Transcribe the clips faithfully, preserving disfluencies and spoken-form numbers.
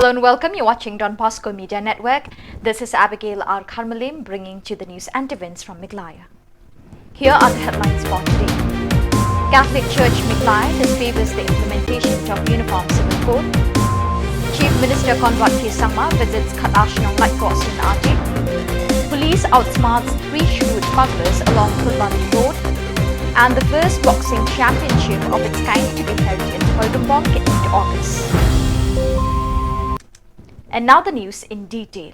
And welcome, you're watching Don Bosco Media Network. This is Abigail R Kharmalim bringing to you the news and events from Meghalaya. Here are the headlines for today. Catholic Church Meghalaya disfavours the implementation of Uniform Civil Code. Chief Minister Conrad K Sangma visits Khatar Shnong Laitkoh Srin Ajit. Police outsmarts three shrewd smugglers along Phulbari Road. And the first boxing championship of its kind to be held in Poidumbong in mid-August. And now the news in detail.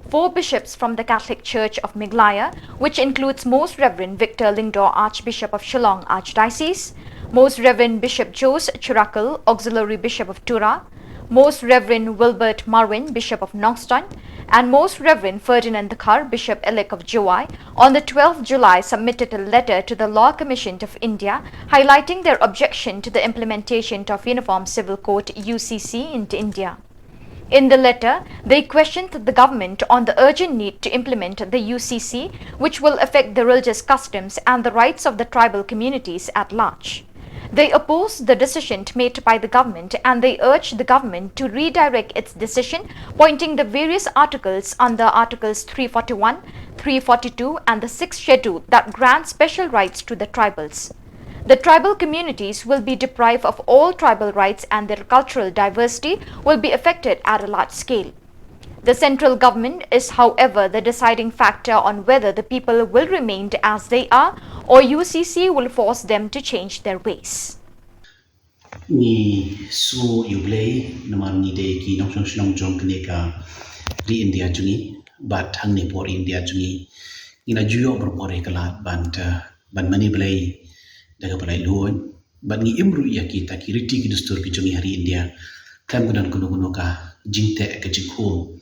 Four bishops from the Catholic Church of Meghalaya, which includes Most Reverend Victor Lyngdoh, Archbishop of Shillong Archdiocese, Most Reverend Bishop Jose Chirakal, Auxiliary Bishop of Tura, Most Reverend Wilbert Marwin, Bishop of Nongstoin, and Most Reverend Ferdinand Dkhar, Bishop Elect of Jowai, on the twelfth July submitted a letter to the Law Commission of India highlighting their objection to the implementation of Uniform Civil Code, U C C, in India. In the letter, they questioned the government on the urgent need to implement the U C C, which will affect the religious customs and the rights of the tribal communities at large. They opposed the decision made by the government and they urged the government to redirect its decision, pointing the various articles under Articles three forty-one, three forty-two, and the sixth Schedule that grant special rights to the tribals. The tribal communities will be deprived of all tribal rights and their cultural diversity will be affected at a large scale. The central government is, however, the deciding factor on whether the people will remain as they are or U C C will force them to change their ways. Ngi sngew ïa U Blei namar ngi dei ki nongshong shnong jong kane ka ri India jong ngi, bad hangne hapoh ri India jong ngi ngi la ju ïoh barabor ïa ka lad ban, eh, ban mane Blei da kaba laitluid. Bad ngi im ruh ïa kita ki riti ki dustur ki jong ngi ha ri India. Khlem ka don kano kano ka jingteh ka jingkhum.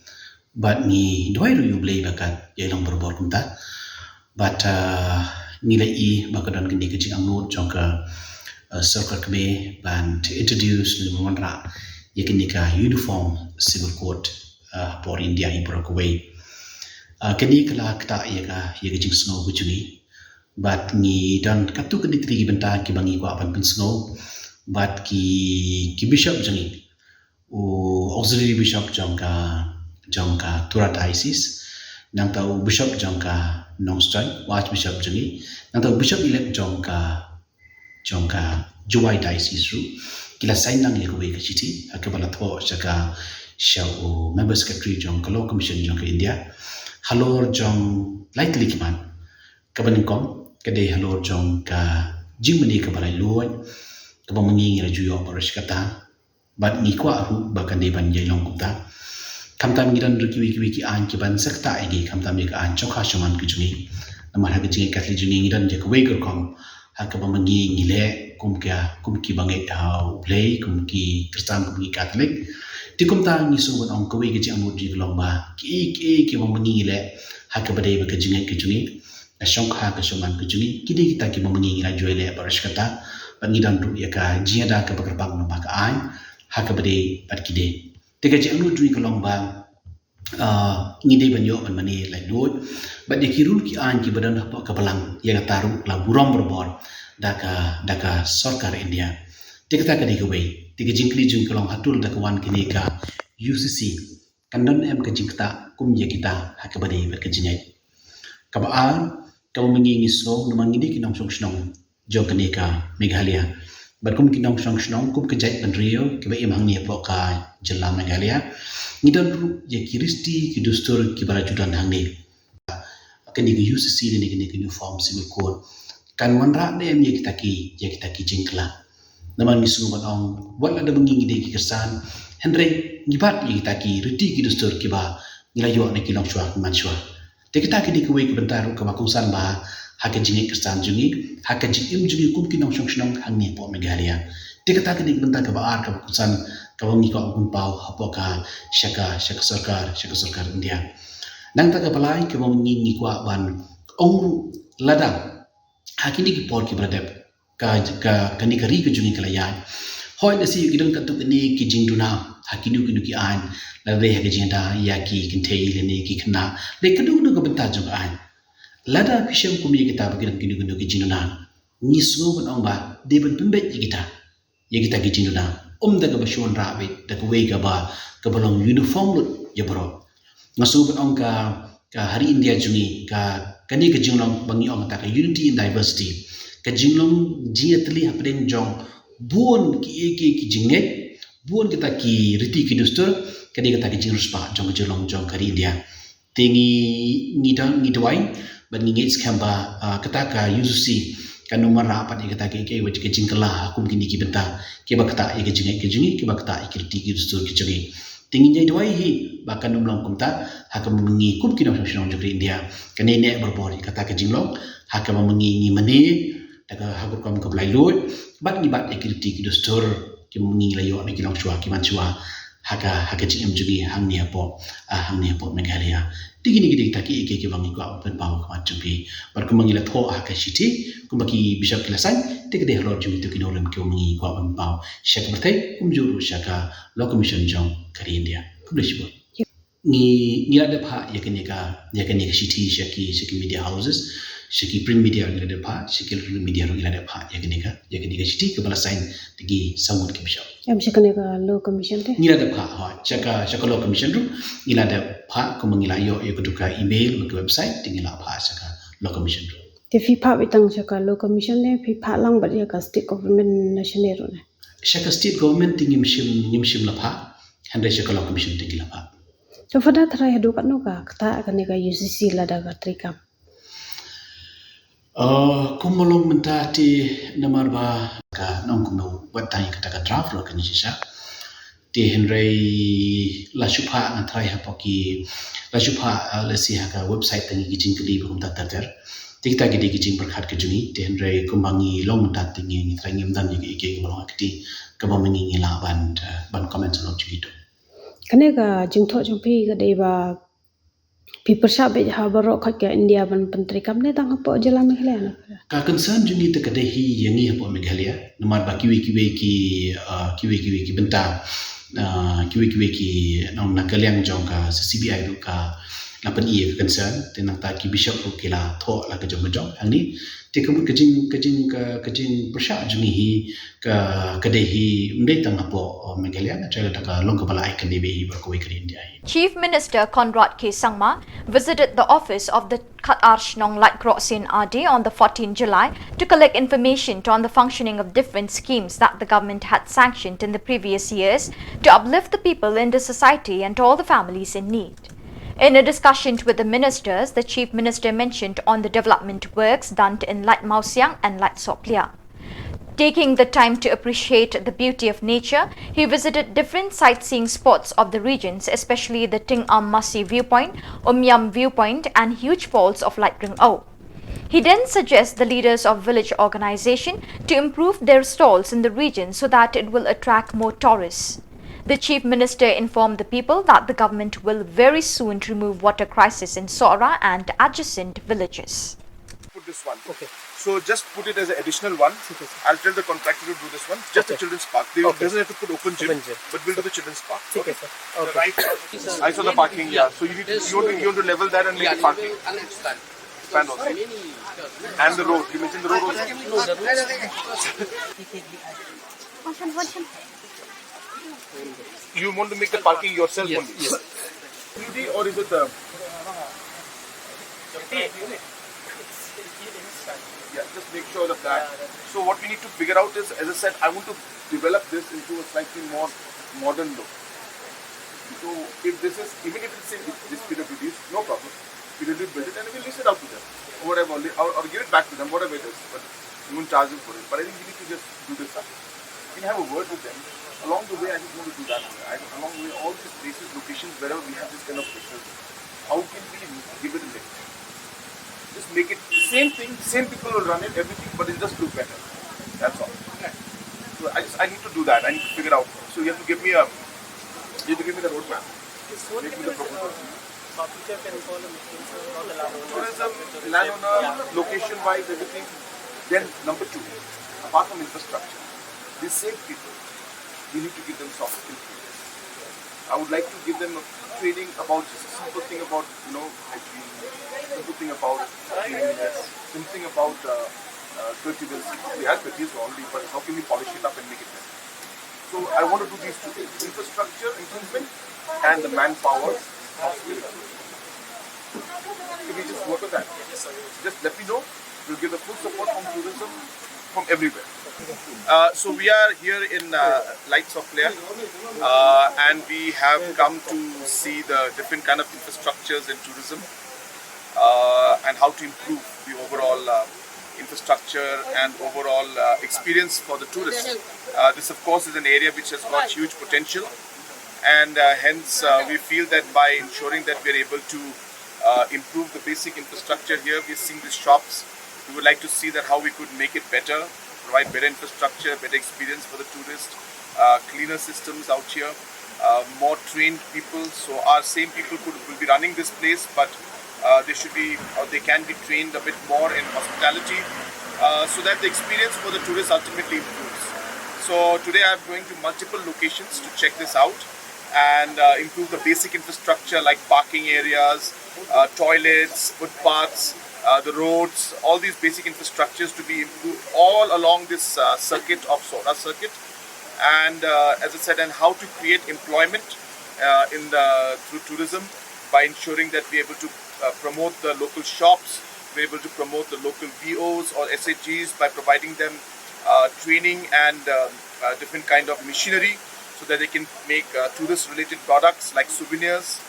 Bad ngi duwai ruh ïa U Blei ba kan ïai long barabor kumta. Bad, ah, ngi la ïohi ba ka don kane ka jingangnud jong ka, ah, sorkar kmie ban introduce ne wanrah ïa kane ka Uniform Civil Code, ah, hapoh India hi baroh kawei. Ah, kane ka la ktah ïa ka, ïa ka jingsngew ka jong ngi. Bad ngi don katto katne tylli ki bynta kiba ngi kwah ban pynsngew. Bad ki, ki bishop jong ngi, u auxiliary bishop jong ka, jong ka Tura Diocese, nangta u bishop jong ka Nongstoin, u archbishop jong ngi, nangta u bishop elect jong ka, jong ka Jowai Diocese ruh, ki la sign lang ïa kawei ka shithi ha kaba la thoh sha ka, sha u member secretary jong ka Law Commission jong ka India halor jong lai tylli ki mat. Kaba nyngkong ka dei halor jong ka jingmane kaba laitluid kaba ma ngi ngi la ju ïoh baroh shi katta. Bad ngi kwah ruh ba kan dei ban ïai long kumta. Khamtam ngi don ruh kiwei kiwei ki aiñ kiban sa ktah ïa ngi, khamtam ïa ka aiñ shongkha shongman ka jong ngi. Namar ha ka jingngeit Katholik jong ngi ngi don ïa kawei ka rukom ha kaba ma ngi ngi leh kum ka, kum kiba ngeit ha U Blei, kum ki Khristan, kum ki Katholik. Te kumta ngi sngew ban ong kawei ka jingangnud jong ngi ka long ba kiei kiei kiba ma ngi ngi leh ha kaba dei bad ka jingngeit ka jong ngi, ka shongkha ka shongman ka jong ngi, ki dei kita kiba ma ngi ngi la ju ïai leh baroh shi katta. Bad ngi don ruh ïa ka jingïada kaba kyrpang namar ka aiñ ha kaba dei bad ki dei. Te ka jingangnud jong ngi ka long ba, ah, ngi dei ban ïoh ban mane laitluid bad ïa ki rule ki aiñ kiba don hapoh ka balang, ïa kata ruh la burom barabor da ka, da ka sorkar India. Te kata ka dei kawei. Te ka jingkylli jong ngi ka long hato lada ka wan kane ka U C C kan don em ka jingktah kum ïa kita ha kaba dei bad ka jingngeit. Kaba ar, kaba ma ngi ngi sngew namar ngi dei ki nongshong shnong jong kane ka Meghalaya. Bad kum ki nongshong shnong, kum ka jaitbynriew kiba im hangne hapoh ka jylla Meghalaya, ngi don ruh ïa ki riti ki dustur kiba la ju don hangne. Kane ka U C C lane kane ka Uniform Civil Code kan wanrah ne em ïa kita ki, ïa kita ki jingkylla? Namar ngi sngew ban ong wat lada ma ngi ngi dei ki Khristan, hynrei ngi bat ïa kita ki riti ki dustur kiba ngi la ïoh na ki longshuwa ki manshuwa. Te kata ka dei kawei ka bynta ruh kaba kongsan bha ha ka jingngeit Khristan jong ngi, ha ka jingim jong ngi kum ki nongshong shnong hangne hapoh Meghalaya. Te kata ka dei ka bynta kaba ar kaba kongsan kaba ngi kwah ban pynpaw hapoh ka, sha ka, sha ka sorkar, sha ka sorkar India. Nangta kaba lai kaba ma ngi ngi kwah ban ong ruh, lada ha kine ki por kiba la dep ka, ka, kane ka ri ka jong ngi ka la ïaid, hooid lehse ki don katto katne ki jingduna ha kino kino ki aiñ, lada dei ha ka jingïada ïa ki kynthei lane ki khynnah, lane kano kano ka bynta jong ka aiñ. Lada phi shem kum ïa kita ba ki don kino kino ki jingduna, ngi sngew ban ong ba dei ban pynbeit ïa kita, ïa kita ki jingduna. Um da kaba shun rah beit da kawei kaba, kaba long uniform lut ïa baroh. Nga sngewbha ban ong ka, ka ha ri India jong ngi ka, kane ka jinglong ba ngi ong kata ka unity in diversity. Ka jinglong jingïatylli hapdeng jong bun ki, ki, ki jingngeit, bun kita ki riti ki dustur, kane kata ka jingriewspah jong ka jinglong jong ka ri India. Te ngi, ngi da, ngi duwai bad ngi ngeit skhem ba, ah, kata ka U C C kan ym wanrah pat ïa kata ka, ka, ka jingkylla ha kum kine ki bynta kiba ktah ïa ka jingngeit ka jong ngi, kiba ktah ïa ki riti ki dustur ki jong ngi. Te ngi ïai duwai hi ba kan ym long kumta ha kaba ma ngi kum ki nongshong shnong jong ka ri India kan ïai neh barabor ïa kata ka jinglong ha kaba ma ngi ngi mane da ka ha ka rukom kaba laitluid bad ngi bat ïa ki riti ki dustur kiba ma ngi ngi la ïoh na ki longshuwa ki manshuwa ha ka, ha ka jingim jong ngi hangne hapoh, ah, hangne hapoh Meghalaya. Te kine ki dei kita ki, ki, kiba ngi kwah ban pynpaw ha khmat jong phi. Bad kumba ngi la thoh ha ka shithi, kumba ki bishop ki la sign, te ka dei halor jong kito ki nongrim kiba ma ngi kwah ban pynpaw sha ka pyrthei, kumjuh ruh sha ka Law Commission jong ka ri India. Khublei shibun. Ngi, ngi la dep phah ïa kane ka, ïa kane ka shithi sha ki, sha ki media houses, sha ki print media ngi la dep phah, sha ki electronic media ruh ngi la dep phah ïa kane ka, ïa kane ka shithi kaba la sign da ki saw ngut ki bishop. Em, sha kane ka Law Commission te? Ngi la dep phah, ha, sha ka, sha ka Law Commission ruh ngi la dep phah, kumba ngi la ïoh ïa ka, ka email bad ka website, te ngi la phah sha ka Law Commission ruh. Te phi phah beit tang sha ka Law Commission ne phi phah lang bad ïa ka state government na shane ruh ne? Sha ka state government te ngim shym, ngim shym la phah, hynrei sha ka Law Commission te ngi la phah. To Father, tharai haduh katno ka ktah kane ka U C C lada ka treikam? Uh, kumba long mynta te namar ba ka nong kumno wat tang ïa kata ka draft ruh kane shisha. Te hynrei la shu phah nga tharai hapoh ki, la shu phah, uh, la shu ha ka website tang ki jingkylli ba kumta ter ter. Te kita ki dei ki jingpyrkhat ka jong ngi, te hynrei kumba ngi long mynta te ngi, ngi tharai ngim don ïa ki, ïa ki ba long ha kti kaba ma ngi ngi lah ban, uh, ban comment halor jong kito. Kane ka jingthoh jong phi ka dei ba phi pyrshah beit ha baroh khoit ka India ban pyntreikam ne tang hapoh jylla Meghalaya ne? Ka concern jong ngi te ka dei hi ïa ngi hapoh Meghalaya namar ba kiwei kiwei ki, ah, kiwei kiwei ki bynta, ah, kiwei kiwei ki nong na ka liang jong ka C C B I ruh ka la pyni ïa ka concern te nangta ki bishop ruh ki la thoh la ka jong ka jong hangne. Te ka mut ka jing, ka jing, ka, ka jingpyrshah jong ngi hi ka, ka dei hi ym dei tang hapoh, uh, Meghalaya, nga tharai da ka long kaba la ai ka dei beit hi baroh kawei ka ri India hi. Chief Minister Conrad K Sangma visited the office of the Khatar Shnong Laitkrok Sing R D on the fourteenth July to collect information on the functioning of different schemes that the government had sanctioned in the previous years to uplift the people in the society and all the families in need. In a discussion with the ministers, the Chief Minister mentioned on the development works done in Laitmawsiang and Laitsoplia. Taking the time to appreciate the beauty of nature, he visited different sightseeing spots of the regions, especially the Tingam Masi viewpoint, Umiam viewpoint, and huge falls of Laitringo. He then suggests the leaders of village organization to improve their stalls in the region so that it will attract more tourists. The Chief Minister informed the people that the government will very soon remove water crisis in Sohra and adjacent villages. Put this one. Okay. So just put it as an additional one. Okay, sir. I'll tell the contractor to do this one. Just the children's park. They doesn't have to put open gym, but we'll do the children's park. Okay, sir. Okay. Right. I saw the parking. Yeah. So you need to, you want to, you want to level that and make it parking. Expand also. And the road. You mentioned the road also. You want to make the parking yourself only? Yes. Community or is it the? Yeah, just make sure of that. So what we need to figure out is, as I said, I want to develop this into a slightly more modern look. So if this is, even if it's in this P W Ds, no problem. P W D build it and we'll lease it out to them. Whatever, or, or give it back to them, whatever it is. But we won't charge them for it. But I think we need to just do this up. We can have a word with them. Along the way, I just want to do that. I, along the way, all these places, locations, wherever we have this kind of business, how can we give it a lift? Just make it the same thing, same people will run it, everything, but it'll just look better. That's all. So I just, I need to do that. I need to figure out. So you have to give me a, you have to give me the roadmap. Make me the proposal. Tourism, landowner, location-wise, everything. Then number two, apart from infrastructure, these same people, we need to give them soft skills. I would like to give them a training about just a simple thing about, you know, hygiene, simple thing about cleanliness, something about, uh, uh, cultivars. We have cultivars already, but how can we polish it up and make it better? So I want to do these two things, infrastructure improvement and the manpower of skill. Can we just work on that? Just let me know. We'll give the full support from tourism, from everywhere. Uh, so we are here in uh, Lights of Leah, uh, and we have come to see the different kind of infrastructures in tourism, uh, and how to improve the overall uh, infrastructure and overall uh, experience for the tourist. Uh, this, of course, is an area which has got huge potential, and uh, hence uh, we feel that by ensuring that we are able to uh, improve the basic infrastructure here, we are seeing these shops. We would like to see that how we could make it better, provide better infrastructure, better experience for the tourist, uh, cleaner systems out here, uh, more trained people. So our same people could will be running this place, but uh, they should be, or they can be trained a bit more in hospitality, uh, so that the experience for the tourists ultimately improves. So today I'm going to multiple locations to check this out and uh, improve the basic infrastructure like parking areas, uh, toilets, footpaths, uh, the roads, all these basic infrastructures to be improved all along this uh, circuit of Sohra circuit. And uh, as I said, and how to create employment uh, in the through tourism by ensuring that we're able to uh, promote the local shops, we're able to promote the local V Os or S H Gs by providing them uh, training and uh, uh, different kind of machinery so that they can make uh, tourist-related products like souvenirs.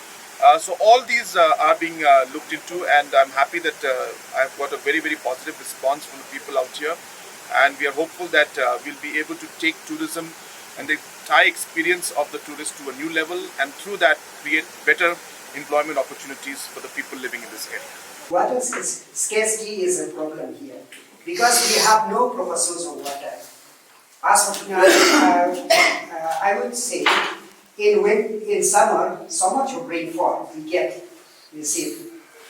Uh, so all these uh, are being uh, looked into, and I'm happy that uh, I've got a very, very positive response from the people out here, and we are hopeful that uh, we'll be able to take tourism and the entire experience of the tourist to a new level, and through that create better employment opportunities for the people living in this area. Water scarcity is a problem here because we have no proper source of water. As of now, uh, uh, I would say in win in summer, so much of rainfall we get, you see,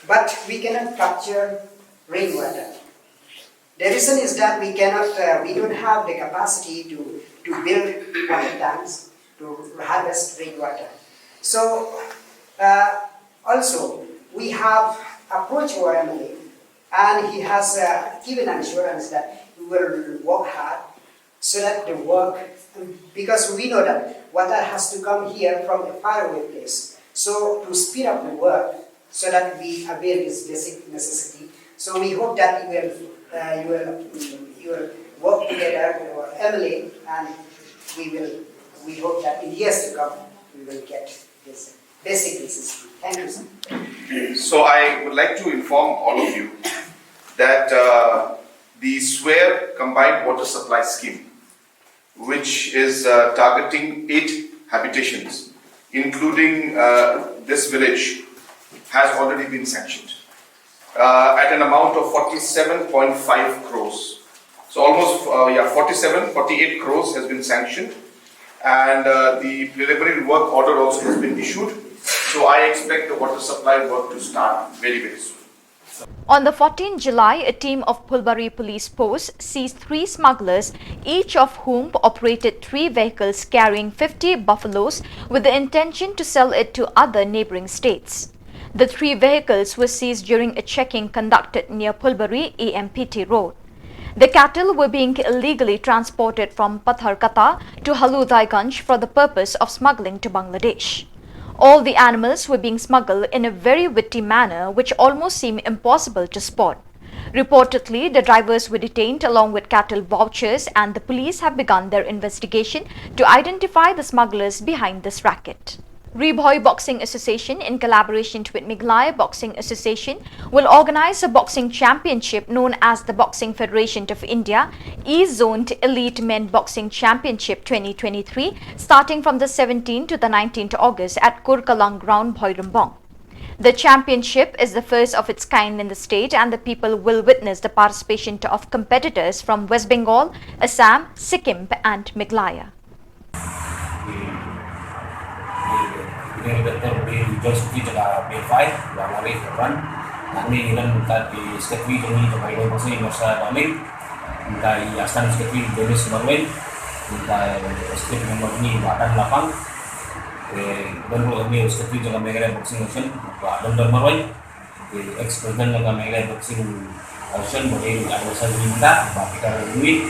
but we cannot capture rainwater. The reason is that we cannot, uh, we don't have the capacity to, to build water tanks to harvest rainwater. So uh, also, we have approached our M L A and he has uh, given assurance that we will work hard so that the work, because we know that water has to come here from a faraway place. So to speed up the work, so that we avail this basic necessity. So we hope that you will, uh, you will, you will work together with our M L A, and we will, we hope that in years to come we will get this basic necessity. Thank you, sir. So I would like to inform all of you that uh, the Swer Combined Water Supply Scheme, which is uh, targeting eight habitations, including uh, this village, has already been sanctioned uh, at an amount of forty-seven point five crores. So almost, uh, yeah, forty-seven, forty-eight crores has been sanctioned, and uh, the preliminary work order also has been issued. So I expect the water supply work to start very, very soon. On the fourteenth July, a team of Phulbari police post seized three smugglers, each of whom operated three vehicles carrying fifty buffaloes with the intention to sell it to other neighbouring states. The three vehicles were seized during a checking conducted near Phulbari A M P T Road. The cattle were being illegally transported from Patharkata to Haludaiganj for the purpose of smuggling to Bangladesh. All the animals were being smuggled in a very witty manner, which almost seemed impossible to spot. Reportedly, the drivers were detained along with cattle vouchers, and the police have begun their investigation to identify the smugglers behind this racket. Ri Bhoi Boxing Association, in collaboration with Meghalaya Boxing Association, will organize a boxing championship known as the Boxing Federation of India E-Zoned Elite Men Boxing Championship twenty twenty-three, starting from the seventeenth to the nineteenth August at Kurkalang Ground, Bhoirymbong. The championship is the first of its kind in the state, and the people will witness the participation of competitors from West Bengal, Assam, Sikkim, and Meghalaya. Ini betul di John Suti jaga B five, Bangladesh depan. Nami ilan minta di sekretari jong ni jong Bangladesh, Marsa Daming, minta i astan sekretari Dennis Marwin, minta sekretari member ni Badan Lapang. Eh, dan pun kami sekretari jong Meghalaya Boxing Association, Badan Marwin. Ex-president jong ka Meghalaya Boxing Association, bad ka advisor ni mynta, Bah Peter Lui.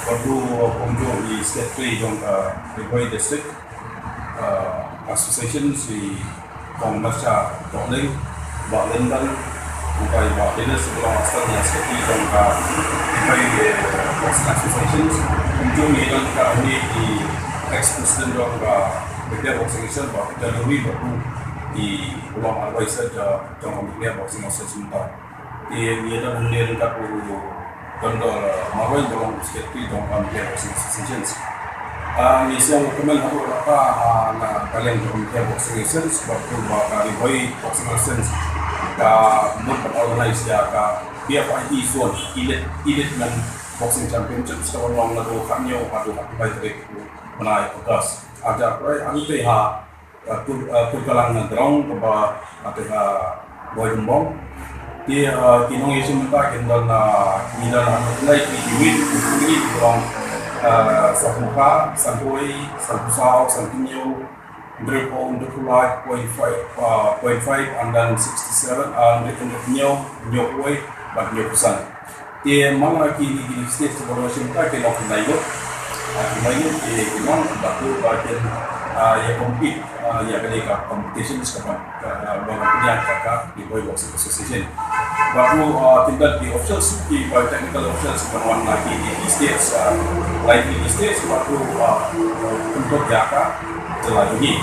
Bad ruh kumjuh i secretary jong ka Ri Bhoi District Association, i Kong Marsha Dohling, Bah Lyndon, kumjuh Bah Dennis, ba long assistant secretary jong ka Ri Bhoi Boxing Association, kumjuh i don ka, i ex president jong ka Meghalaya Boxing Association, Bah Peter Louis, bad ruh i long advisor jong ka Meghalaya Boxing Association. Te ngi don hangne ryngkat u Dr. Marwei, ba long secretary jong ka Meghalaya Boxing Association. Ah, ngi sngewkmen haduh katta, ah, na ka liang jong ka Meghalaya Boxing Association, bad ruh ba ka Ri Bhoi Boxing Association ka mut ban organize ïa ka B F I E Zone Elite, Elite Men Boxing Championship, kaba long naduh khathynñiew haduh khathynriew tarik u bnai August. Arhajar arphew hynriew, hangtei ha, uh, Kur-, uh, Kurkalang Ground, kaba, uh, te ha Bhoirymbong. Te, uh, ki nongïashim bynta kin don, uh, ki don, uh, ki, ki, ki long, uh, sanphew phra, sanphew wei, sanphew saw, sanphew hynñiew, hynriewphew, hynriewphew lai, point five, uh, point five, and then sixty-seven, uh, hynriewphew hynñiew, hynñiewphew wei, bad hynñiewphew san. Te man la kine ki stage ba la shim ka, ki long khyndai ngut. Ah, khyndai ngut ki, ki long ba tu ba kin, ah, ïa compete, ah, ïa kane ka competition kaba, ah, ba la pynïaid da ka Ri Bhoi Boxing Association. Bad ruh, ah, kin don ki officials, ki ba technical officials ba wan na ki, ki stage, ah, lai ki stage, bad ruh, ah, pynthut ïa ka jylla jong ngi.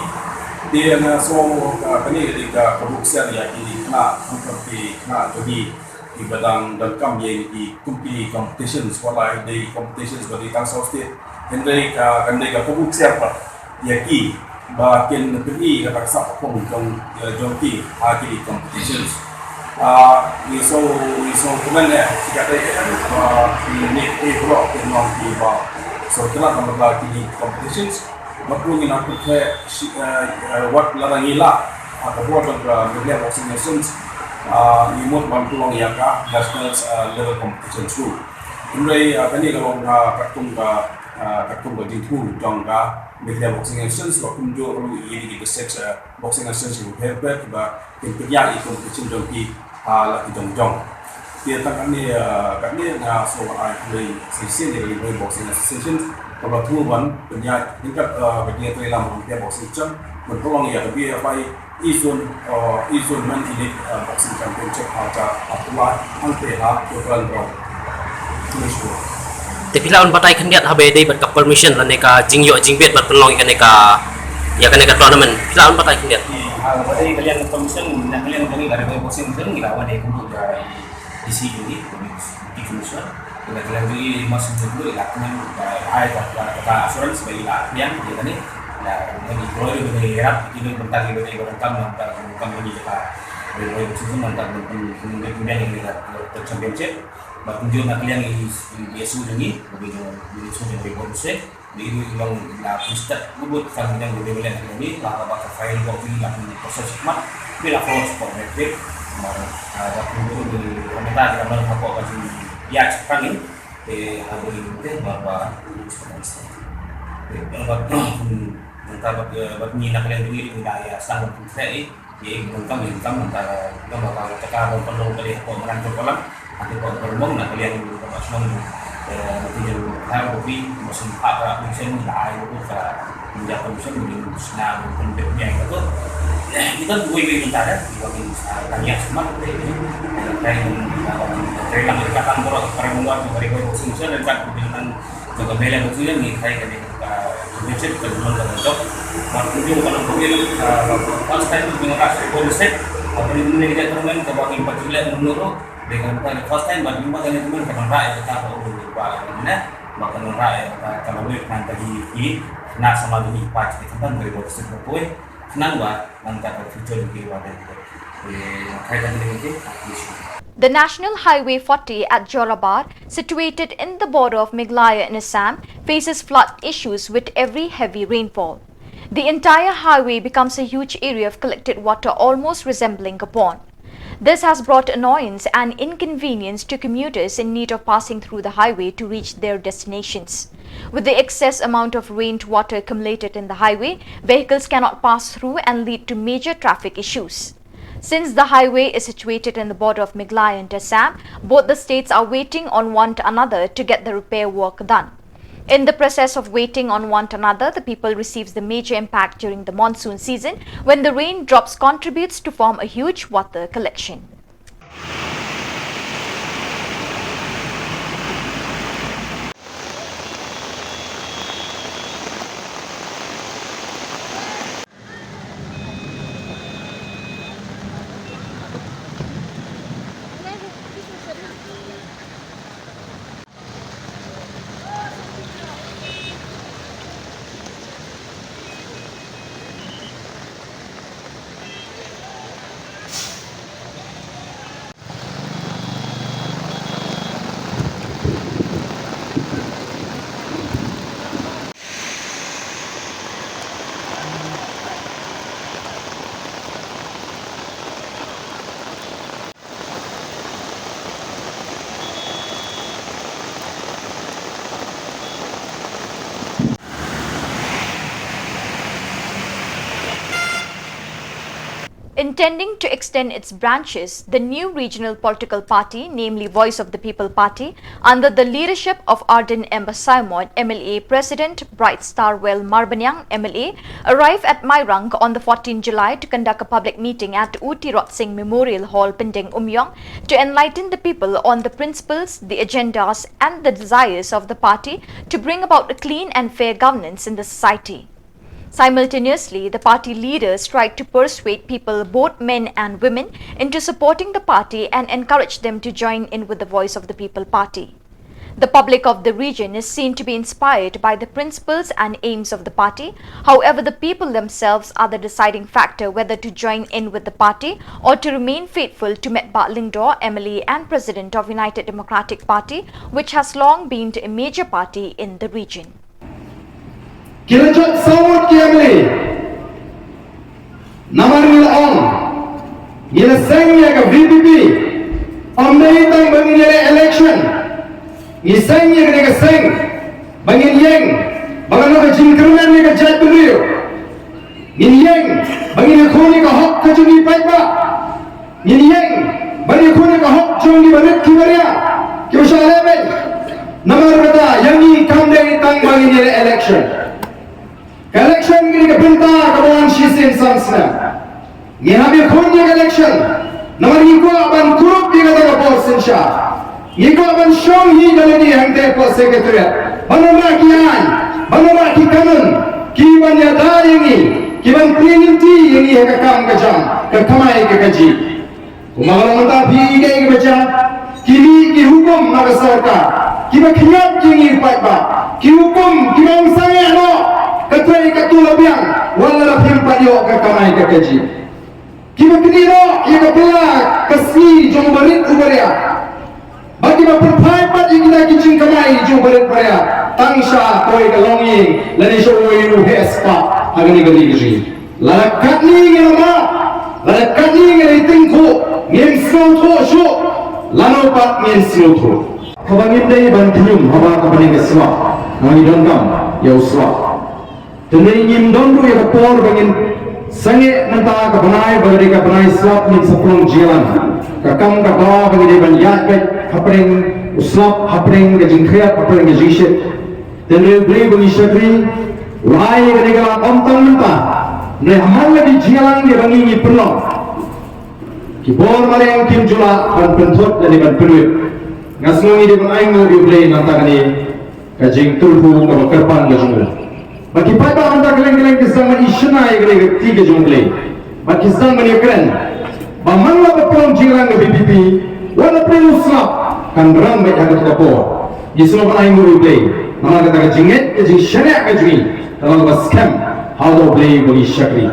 Te nga sngew, ah, kane ka dei ka kabu ksiar ïa ki khynnah, ki khynnah jong ngi, kiba dang donkam ïa ki company competitions, wat la dei competitions ba dei tang saw state. Hynrei ka, kan dei ka kabu ksiar pat ïa ki ba kin pyni ka, ka sap ka pung jong, eh, jong ki ha ki competitions. Ah, ngi sngew, ngi sngewkmen eh, ïa kata eh, ba ki nongïakhun baroh ki long kiba sngewtynnat namar ba ki competitions. Bad ruh ngin ïa pyrthei shi, eh, eh, wat lada ngi lah, ah, ka bor jong ka Meghalaya Boxing Association, ah, ngi mut ban pynlong ïa ka national, ah, level competition ruh. Hynrei, ah, kane ka long, ah, katkum ka, ah, katkum ka jingthmu jong ka Meghalaya Boxing Association, bad kumjuh ruh ïa ki district, ah, boxing association bapher bapher ba kin pynïaid ïa ki competition jong ki, ah, la ki jong jong. Te tang kane, ah, kane nga sngew ai khublei shisien ïa ka Ri Bhoi Boxing Association kaba la thmu ban pynïaid ryngkat, ah, ka jingïatreilang jong ka Boxing Association ban pynlong ïa ka B F I E Zone, ah, E Zone Men Elite, ah, Boxing Championship ha ka July hangtei ha Kurkalang Ground. Te phi lah ban batai khyndiat haba ïadei bad ka permission lane ka jingïoh jingbit ban pynlong ïa kane ka, ïa kane ka tournament. Phi lah ban batai khyndiat. Haba ïadei ka liang permission, na ka liang jong ngi ka Ri Bhoi Boxing Association ngi la wan ïa ka D C jong ngi, Deputy Commissioner. Ka liang jong ngi mas jong ngi la kmen, ai ka, ka, ka assurance ba ngi la pdiang ïa kane. La ngi kloi ba ngi ïarap ïa ki nongpynïaid ba ngi ba donkam, donkam ba ngi ka Ri Bhoi Boxing Association, donkam ban pynïaid ïa ka championship. Bad kumjuh na ka liang i, i, i S O jong ngi, i S O jong ngi, i S O jong ngi, i S O jong ngi, i long la pynstad ngut ngut ka liang jong ngi, la ba ka file jong ngi la pyn process mat, ngi la follow spot metric, ma, ah, bad kumjuh ngi, ngi mynta ngi la mynta hapoh ka jingïaid shaphrang ngi, te ha ngi te ba, ba, te, bad, bad, bad ngi na ka liang jong ngi, ngi la ïa sdang ban pyntrei, Ïa, i donkam, i donkam, mynta, donkam ba ka, ka, ka, donkam, donkam, ka, donkam, donkam, na ka liang, donkam, shnong, eh, mesti jong, ha, kopi, mesti pa, ka, permission, da, ai, ko, ka, minta permission, mesti sna, donkam, donkam, nya, ko. Eh, kita dua, dua, minta, da, dua, minta, ah, tanya, sama, eh, eh, eh, eh, lang, kata, orang, orang luar, orang, orang, orang, orang, orang, orang, orang, orang, orang, Chit ka jingmut ka jong. Bad ngi ka long ka first time ngi ngi rah sha Borno State. Bad ngi ngi ka jingmut ka ba ngi pat jingeh ngi ruh. Dei ka first time bad ngi ba ka jingmut ka nang rah ïa ka ba u ba ne. Ba ka nang rah ïa ka ka long ngi nang ka hi hi. Na sama ngi pat ka tang dari Borno State ka poi. Nang ba nang ka future ngi ba dei. Ngi kai ka ngi ngi. The National Highway forty at Jorabar, situated in the border of Meghalaya and Assam, faces flood issues with every heavy rainfall. The entire highway becomes a huge area of collected water, almost resembling a pond. This has brought annoyance and inconvenience to commuters in need of passing through the highway to reach their destinations. With the excess amount of rainwater accumulated in the highway, vehicles cannot pass through and lead to major traffic issues. Since the highway is situated in the border of Meghalaya and Assam, both the states are waiting on one another to get the repair work done. In the process of waiting on one another, the people receives the major impact during the monsoon season, when the rain drops contributes to form a huge water collection. Intending to extend its branches, the new regional political party, namely Voice of the People Party, under the leadership of Ardent M Basaiawmoit, M L A, President Bright Star Well Marbaniang, M L A, arrived at Mairang on the fourteenth July to conduct a public meeting at U Tirot Sing Memorial Hall, Pyndengumiong, to enlighten the people on the principles, the agendas, and the desires of the party to bring about a clean and fair governance in the society. Simultaneously, the party leaders tried to persuade people, both men and women, into supporting the party and encourage them to join in with the Voice of the People Party. The public of the region is seen to be inspired by the principles and aims of the party. However, the people themselves are the deciding factor whether to join in with the party or to remain faithful to Metbah Lyngdoh, M L A and President of United Democratic Party, which has long been a major party in the region. Ki la jot saw ngut ki M L A. Namar ngi la ong, ngi la seng ïa ka V P P. Ym dei tang ba ngin ïaleh election. Ngi seng ïa kane ka seng ba ngin ïeng ba ka long ka jingkyrmen ïa ka jaitbynriew. Ngin ïeng ba ngin ïakhun ïa ka hok ka jong ngi paidbah. Ngin ïeng ban ïakhun ïa ka hok jong ngi barit ki baria kiba shah lehbeiñ. Namar kata ïa ngi kam dei tang ba ngin ïaleh election. Ka election ka dei ka bynta kaba wan shisien san snem. Ngi hap ïakhun ïa ka election namar ngi kwah ban kurup ïa kata ka por synshar. Ngi kwah ban shong hi da lade hangtei hapoh Secretariat ban wanrah ki aiñ, ban wanrah ki kanun kiban ïada ïa ngi, kiban plie lynti ïa ngi ha ka kam ka jam, ka kamai ka kajih. Kumba ka long mynta phi i kaei kaba jia, ki mih ki hukum na ka sorkar kiba khñiot ïa ngi u paidbah, ki hukum kiba ym sangeh noh ka trei ka tu la biang wat lada phim pat ïoh ka kamai ka kajih. Kiba knieh noh ïa ka bylla ka sngi jong u barit u baria. Bad kiba pynphai pat ïa kita ki jingkamai jong u barit baria tang sha kawei ka longïing lane sha uwei u heh spah ha kane ka ri ka jong ngi. Lada katne ngi la mad, lada katne ngi la ïatyngkhuh, ngim sngewthuh shuh, lano pat ngin sngewthuh. Haba ngim dei ban khñium haba ka bneng ka slap, ngi donkam ïa u slap. Te ngim don ruh ïa ka por ba ngin sangeh mynta ka bnai ba ka dei ka bnai slap ngin sa pynlong jingïalang. Ka kam ka daw ba ngin dei ban ïaid beit hapdeng u slap, hapdeng ka jingkhriat, hapdeng ka jingshit. Te U Blei ba ngi shakri u ai ïa ka dei ka lad ym tang mynta. Hynrei ha man la ki jingïalang kiba ngi ngi pynlong, ki bor mareng kim ju lah ban pynthut lane ban pynwit. Nga sngew ngi dei ban ainguh ïa U Blei na ka bynta kane ka jingtyrhu kaba kyrpang ka jong u. Ba ki paidbah mynta kylleng kylleng ki sdang ban ïa shna ïa kane ka kti ka jong U Blei. Ba ki sdang ban ïa kren ba man la ba pynlong jingïalang ka V P P, wat la pynlong slap, kan ram beit ha kata ka por. Ngi sngewbha ai nguh ïa U Blei namar kata ka jingngeit ka jingshaniah ka jong ngi ka long kaba skhem ha U Blei ba ngi shakri.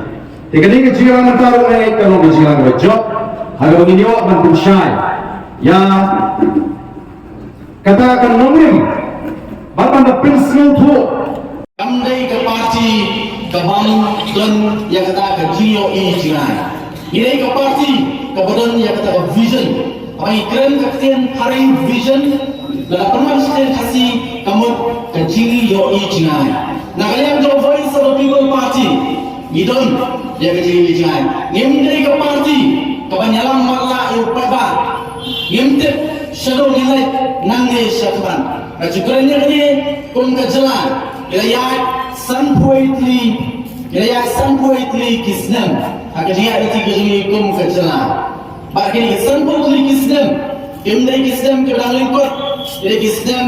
Te kane ka jingïalang mynta ruh ngi ka long ka jingïalang kaba jop ha kaba ngin ïoh ban pynshai ïa kata ka nongrim bad ban da pynsngewthuh. Kam dei ka party ka bym don ïa kata ka jingïohi jingai. Ngi dei ka party kaba don ïa kata ka vision. Haba ngi kren ka ktien phareng vision, lada pynban sha ktien Khasi ka mut ka jingïohi jingai. Na ka liang jong Voice of the People Party ngi don ïa ka jingïohi jingai. Ngim dei ka party kaban ïalam matlah ïa u paidbah. Ngim tip shaduh ngin leit nangne shakhmat. Nga ju kren ïa kane kum ka jylla, ki la ïaid sanphew wei tylli, ki la ïaid sanphew wei tylli ki snem ha ka jingïaid lynti ka jong ngi kum ka jylla. Bad kine ki sanphew tylli ki snem kim dei ki snem kiba dang lyngkot, ki dei ki snem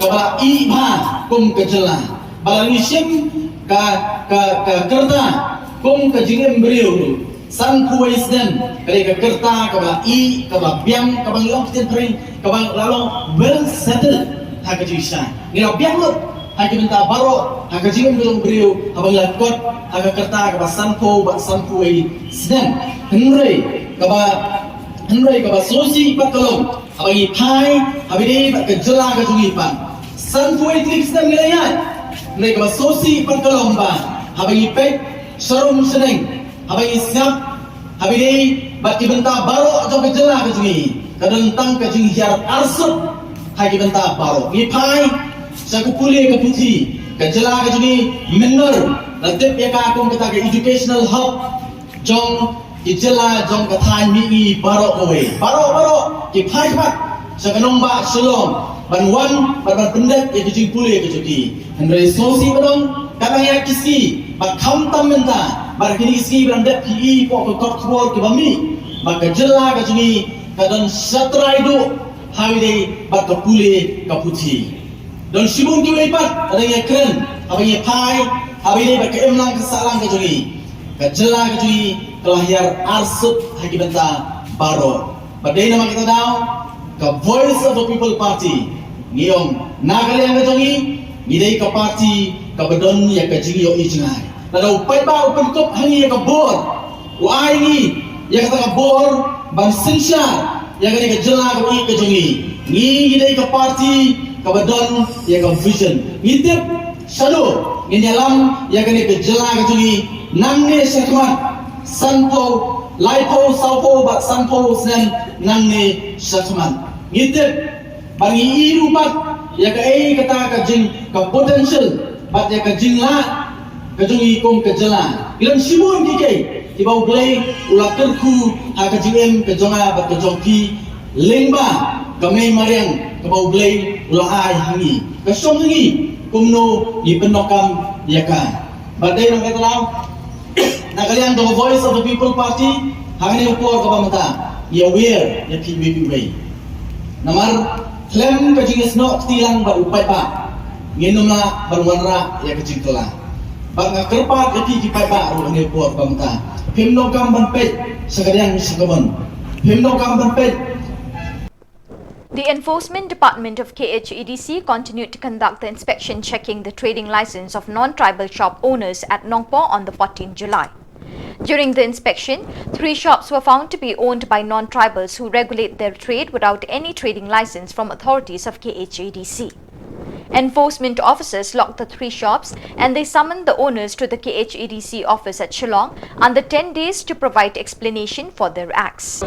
kaba la ih bha kum ka jylla. Ba la ngi shim ka, ka, ka kyrta kum ka jingim briew. Sanphew wei snem ka dei ka kyrta kaba la ih, kaba la biang, kaba ngi ong ktien phareng kaba la long well settled ha ka jingshai. Ngi la biang lut ha ki bynta baroh ha ka jingim ka jong u briew haba ngi la kot ha ka kyrta kaba sanphew bad sanphew wei snem. Hynrei kaba, hynrei kaba sngewsih pat ka long haba ngi phai ha ba ïadei bad ka jylla ka jong ngi pat, sanphew wei tylli ki snem ngi la ïaid. Hynrei kaba sngewsih pat ka long ba haba ngi peit sharum shaneng, haba ngi sngap ha ba ïadei bad ki bynta baroh jong ka jylla ka jong ngi, ka don tang ka jinghiar arsut ha ki bynta baroh. Ngi phai sha ka pule ka puthi, ka jylla ka jong ngi mynno la tip ïa ka kum kata ka educational hub jong ki jylla jong ka thaiñ mihngi baroh kawei. Baroh baroh ki phai pat sha ka nongbah Shillong ban wan bad ban pyndep ïa ka jingpule ka jong ki. Hynrei sngewsih ba dang, ka dang ïaid ki sngi bad khamtam mynta bad kine ki sngi ba dang dep ki i hapoh ka kot khubor kiba mih ba ka jylla ka jong ngi ka don shatrai duh ha ba ïadei bad ka pule ka puthi. Don shibun kiwei pat ka dang ïakren haba ngi phai ha ba ïadei bad ka imlang ka sahlang ka jong ngi. Ka jylla ka jong ngi ka la hiar arsut ha ki bynta baroh. Bad dei namar kata daw ka Voice of the People Party ngi ong na ka liang ka jong ngi, ngi dei ka party kaba don ïa ka jingïohi jingai. Lada u paidbah u pynkup ha ngi ïa ka bor, u ai ngi ïa kata ka bor ban synshar ïa kane ka jylla kaba ïeit ka jong ngi, ngi, ngi dei ka party kaba don ïa ka vision. Ngi tip shaduh ngin ïalam ïa kane ka jylla ka jong ngi nangne shakhmat, sanphew, laiphew, sawphew bad sanphew snem nangne shakhmat. Ngi tip ba ngi i ruh pat ïa kaei kata ka jing, ka potential bad ïa ka jinglah ka jong ngi kum ka jylla. Ki long shibun kiei kiei kiba U Blei u la kyrkhu ha ka jingim ka jong nga bad ka jong phi lyngba ka mei mariang kaba U Blei u la ai ha ngi. Ka shong ha ngi kumno ngi pyndonkam ïa ka. Bad dei namar kata daw na ka liang jong ka Voice of the People Party ha kane ka por kaba mynta ngi aware ïa phi iwei pa iwei. Namar khlem ka jingïasnoh kti lang bad u paidbah ngin ym lah ban wanrah ïa ka jingkylla. Bad nga kyrpad ïa phi ki paidbah ruh ha kane ka por kaba mynta, phim donkam ban peit sha kadiang sha kamon. Phim donkam ban peit. The Enforcement Department of K H A D C continued to conduct the inspection checking the trading license of non-tribal shop owners at Nongpoh on the fourteenth July. During the inspection, three shops were found to be owned by non-tribals who regulate their trade without any trading license from authorities of K H A D C. Enforcement officers locked the three shops and they summoned the owners to the K H A D C office at Shillong under ten days to provide explanation for their acts.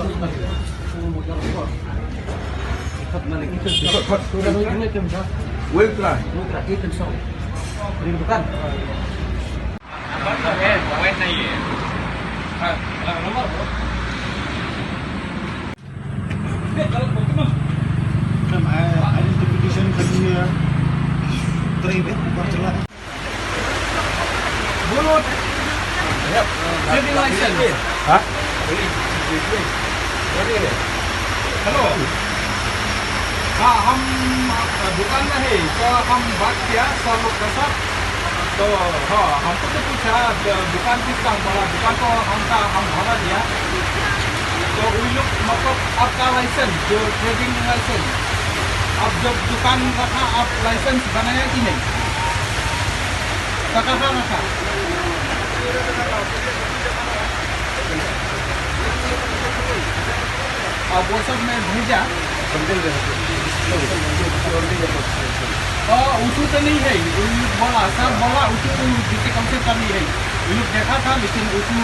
Kan identification ka jingïatrei bad ka jylla. Bulut. Trading license. Ha? Hello. हाँ, हम दुकान में है, तो हम बात किया, सब लोग का साथ। तो हाँ, हमको तो पूछा, द-, दुकान किस काम वाला, दुकान तो हमका, हम भरा दिया। तो उन लोग मतलब आपका लाइसेंस, जो ट्रेडिंग लाइसेंस, आप जब दुकान रखा, आप लाइसेंस बनाया कि नहीं? तो कहाँ रखा? अब वो सब मैं भेजा। और उठू तो नहीं है, बोला, सब बोला, उठू डिस्ट्रिक्ट काउंसिल का नहीं है। उन लोग देखा था, लेकिन उठू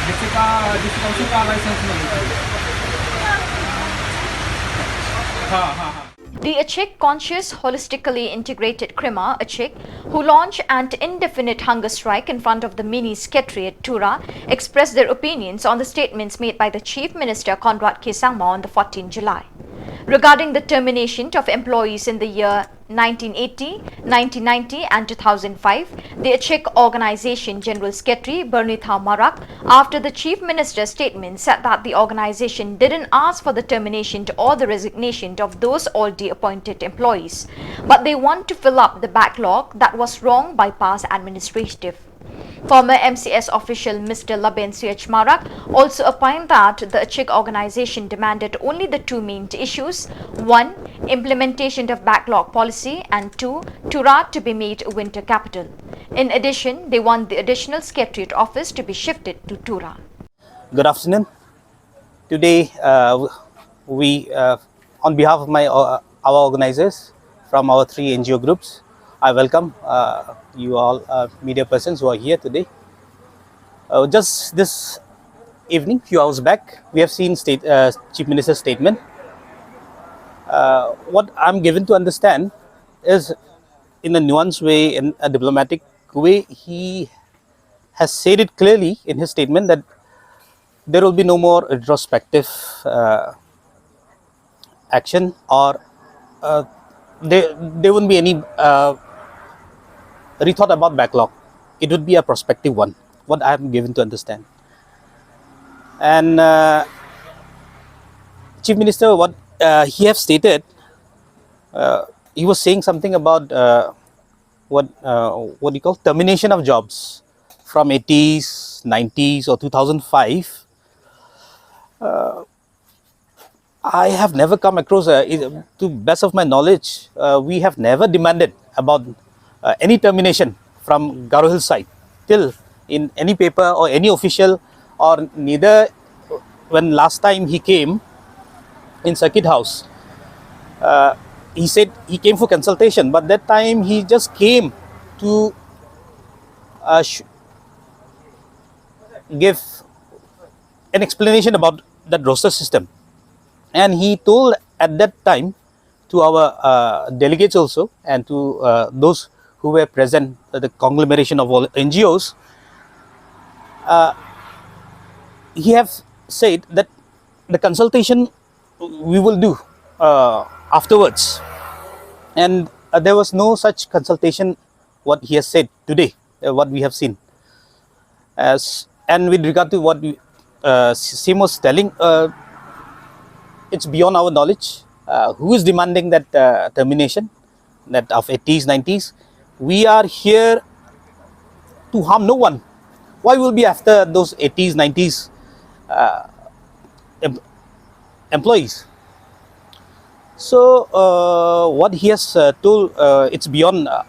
डिस्ट्रिक्ट का, डिस्ट्रिक्ट काउंसिल का लाइसेंस नहीं है। हाँ, हाँ, हाँ। The Achik Conscious Holistically Integrated Krima, Achik, who launched an indefinite hunger strike in front of the mini secretariat Tura, expressed their opinions on the statements made by the Chief Minister Conrad K Sangma on the fourteenth July. Regarding the termination of employees in the year nineteen eighty, nineteen ninety and two thousand five, the Achik Organization General Secretary Bernitha Marak, after the Chief Minister's statement, said that the organization didn't ask for the termination or the resignation of those already appointed employees, but they want to fill up the backlog that was wrong by past administrative. Former M C S official Mister Laben Suech Marak also opined that the Achik organization demanded only the two main issues: one, implementation of backlog policy, and two, Tura to be made winter capital. In addition, they want the additional secretariat office to be shifted to Tura. Good afternoon. Today, uh, we, uh, on behalf of my, uh, our organizers from our three N G O groups, I welcome, uh, you all, uh, media persons who are here today. Uh, just this evening, few hours back, we have seen state, uh, Chief Minister's statement. Uh, what I'm given to understand is, in a nuanced way, in a diplomatic way, he has said it clearly in his statement that there will be no more retrospective, uh, action, or, uh, there, there won't be any, uh, rethought about backlog. It would be a prospective one, what I am given to understand. And, uh, Chief Minister, what, uh, he have stated, uh, he was saying something about, uh, what, uh, what do you call, termination of jobs from eighties, nineties, or two thousand five. Uh, I have never come across, uh, it, to best of my knowledge, uh, we have never demanded about, uh, any termination from Garo Hills side till in any paper or any official, or neither when last time he came in Circuit House. Uh, he said he came for consultation, but that time he just came to, uh, sh-, give an explanation about that roster system. And he told at that time to our, uh, delegates also and to, uh, those who were present at the conglomeration of all N G Os, uh, he have said that the consultation we will do, uh, afterwards. And, uh, there was no such consultation, what he has said today, uh, what we have seen. As, and with regard to what we, uh, Sim was telling, uh, it's beyond our knowledge. Uh, who is demanding that, uh, termination, that of eighties, nineties? We are here to harm no one. Why will be after those eighties, nineties, uh, em-, employees? So, uh, what he has, uh, told, uh, it's beyond, uh,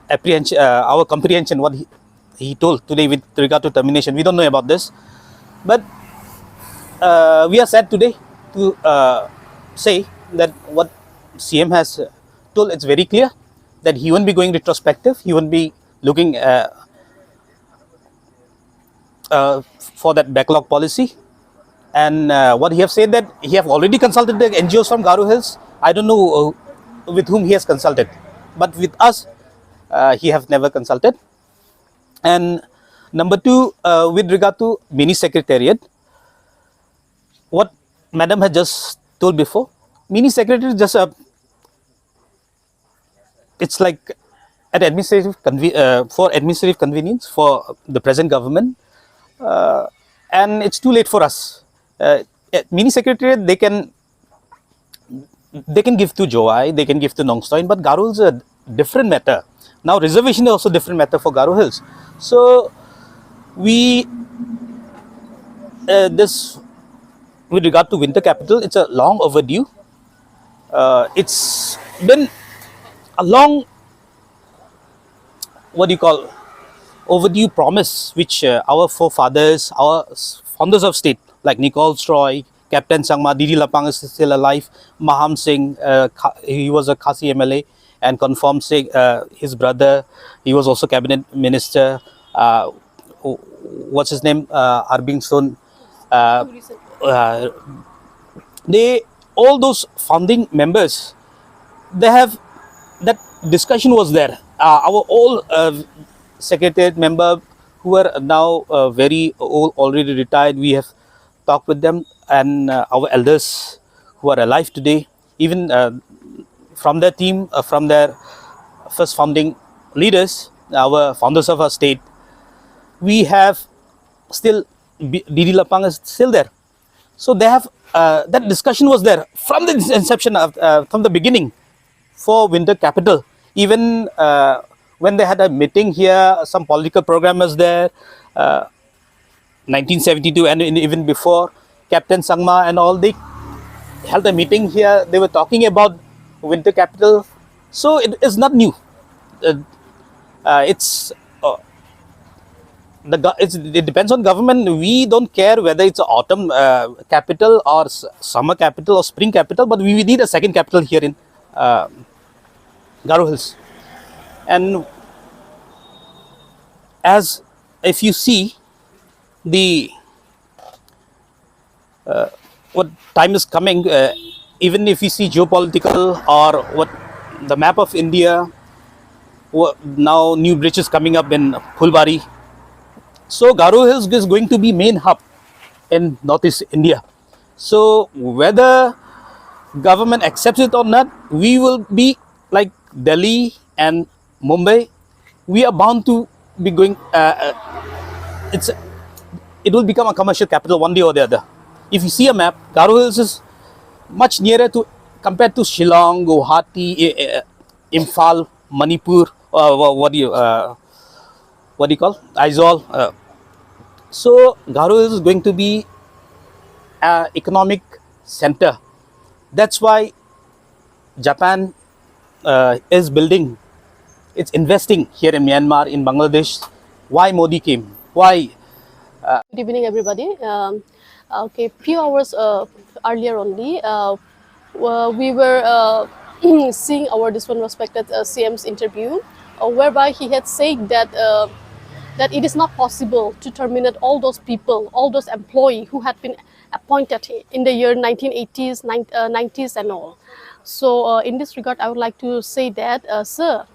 apprehension, uh, our comprehension, what he, he told today with regard to termination. We don't know about this. But, uh, we are sad today to, uh, say that what C M has, uh, told, it's very clear that he won't be going retrospective. He won't be looking, uh, uh, for that backlog policy. And, uh, what he have said that he have already consulted the N G Os from Garo Hills. I don't know, uh, with whom he has consulted, but with us, uh, he have never consulted. And number two, uh, with regard to mini secretariat, what madam had just told before, mini secretariat is just a, it's like an administrative conve-, uh, for administrative convenience for the present government, uh, and it's too late for us. Uh, at mini secretariat, they can, they can give to Jowai, they can give to Nongstoin, but Garo is a different matter. Now reservation is also different matter for Garo Hills. So we, uh, this, with regard to winter capital, it's a long overdue. Uh, it's been a long, what do you call, overdue promise which, uh, our forefathers, our s- founders of state, like Nichols Roy, Captain Sangma, D D Lapang is still alive, Maham Singh, uh, Kha- he was a Khasi M L A, and Confirm Singh, uh, his brother, he was also cabinet minister. Uh, w- what's his name? Uh, Arbing Sun. Uh, uh, they, all those founding members, they have, that discussion was there. Uh, our all, uh, secretariat member who are now, uh, very old, already retired, we have talked with them, and, uh, our elders who are alive today, even, uh, from their team, uh, from their first founding leaders, our founders of our state, we have still, B- D D Lapang is still there. So they have, uh, that discussion was there from the inception of, uh, from the beginning for winter capital. Even, uh, when they had a meeting here, some political programmers there, uh, nineteen seventy-two and in- even before, Captain Sangma and all, they held a meeting here. They were talking about winter capital. So it is not new. Uh, uh, it's uh, the go- it's, it depends on government. We don't care whether it's autumn, uh, capital or s- summer capital or spring capital, but we, we need a second capital here in, uh, Garo Hills. And as if you see the, uh, what time is coming, uh, even if you see geopolitical or what the map of India, what, now new bridge is coming up in Phulbari. So Garo Hills is going to be main hub in Northeast India. So whether government accepts it or not, we will be like Delhi and Mumbai. We are bound to be going. Uh, uh, it's it will become a commercial capital one day or the other. If you see a map, Garo Hills is much nearer to, compared to Shillong, Guwahati, eh, eh, Imphal, Manipur. Uh, what, what do you uh, what do you call, Aizawl? Uh, so Garo Hills is going to be an economic center. That's why Japan, uh, is building, it's investing here in Myanmar, in Bangladesh. Why Modi came? Why? Good evening, everybody. Um, okay, few hours uh, earlier only, uh, uh, we were uh, seeing our this one respected uh, C M's interview, uh, whereby he had said that uh, that it is not possible to terminate all those people, all those employee who had been appointed in the year nineteen eighties, nine, uh, nineties, and all. So, uh, in this regard, I would like to say that, uh, sir,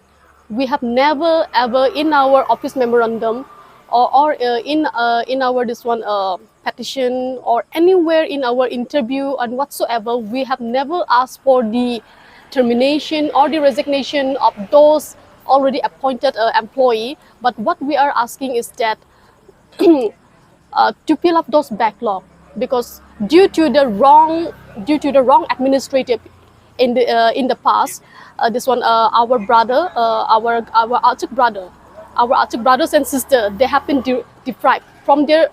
we have never ever in our office memorandum or, or uh, in uh, in our this one uh, petition or anywhere in our interview and whatsoever, we have never asked for the termination or the resignation of those already appointed uh, employee. But what we are asking is that uh, to fill up those backlog, because due to the wrong due to the wrong administrative in the uh, in the past, uh, this one uh, our brother uh, our our Achik brother, our Achik brothers and sisters, they have been de- deprived from their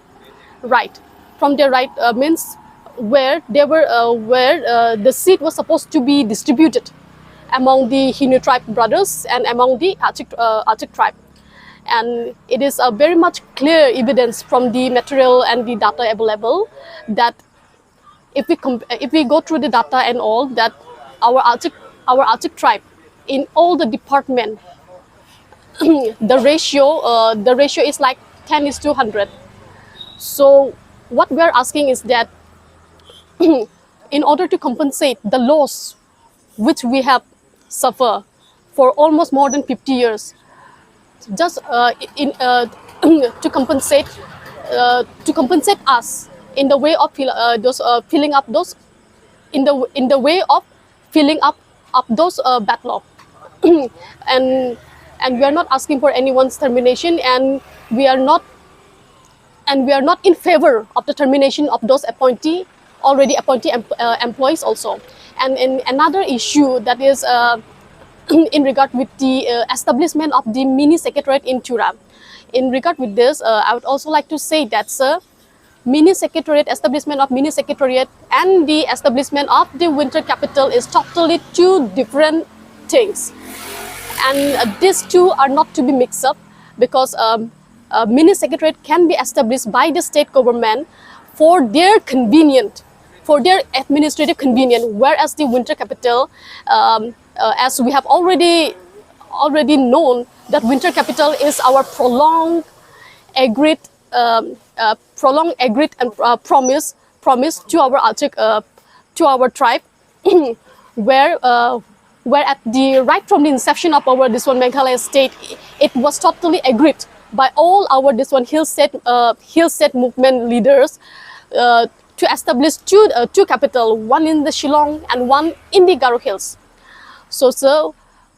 right, from their right uh, means where they were uh, where uh, the seat was supposed to be distributed among the Hinu tribe brothers and among the Achik, uh, Achik tribe. And it is a very much clear evidence from the material and the data available that if we comp- if we go through the data and all, that our Achik our Achik tribe in all the department, the ratio uh, the ratio is like ten is to hundred. So what we are asking is that in order to compensate the loss which we have suffered for almost more than fifty years, just uh, in uh, to compensate uh, to compensate us in the way of fill, uh, those uh, filling up those in the in the way of filling up up those uh, backlog. And and we are not asking for anyone's termination, and we are not and we are not in favor of the termination of those appointee already appointee em- uh, employees also. And in another issue that is uh, in regard with the uh, establishment of the mini secretariat in Tura. In regard with this, uh, I would also like to say that, sir, mini secretariat, establishment of mini secretariat, and the establishment of the winter capital is totally two different things. And uh, these two are not to be mixed up, because um, uh, mini secretariat can be established by the state government for their convenient, for their administrative convenience, whereas the winter capital, um, uh, as we have already already known, that winter capital is our prolonged agreed, um, uh, prolonged agreed and uh, promise promise to our Arctic, uh, to our tribe, where uh, where at the right from the inception of our this one Meghalaya state, it was totally agreed by all our this one hill state uh, hill state movement leaders uh, to establish two uh, two capital, one in the Shillong and one in the Garo Hills. So, sir,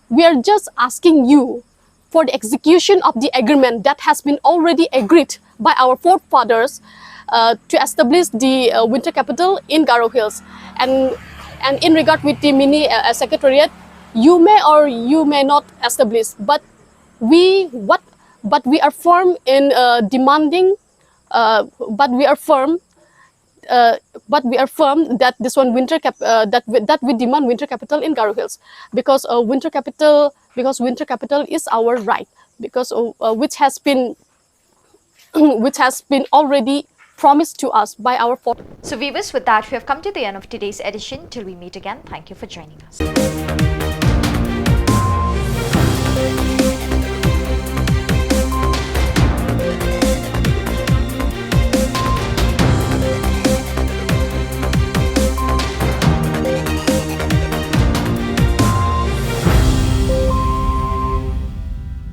we are just asking you for the execution of the agreement that has been already agreed by our forefathers uh, to establish the uh, winter capital in Garo Hills. And and in regard with the mini uh, uh, secretariat, you may or you may not establish, but we what but we are firm in uh, demanding, uh, but we are firm uh, but we are firm that this one winter cap uh, that we, that we demand winter capital in Garo Hills, because uh, winter capital because winter capital is our right, because uh, uh, which has been which has been already promised to us by our forefathers. So, viewers, with that, we have come to the end of today's edition. Till we meet again, thank you for joining us.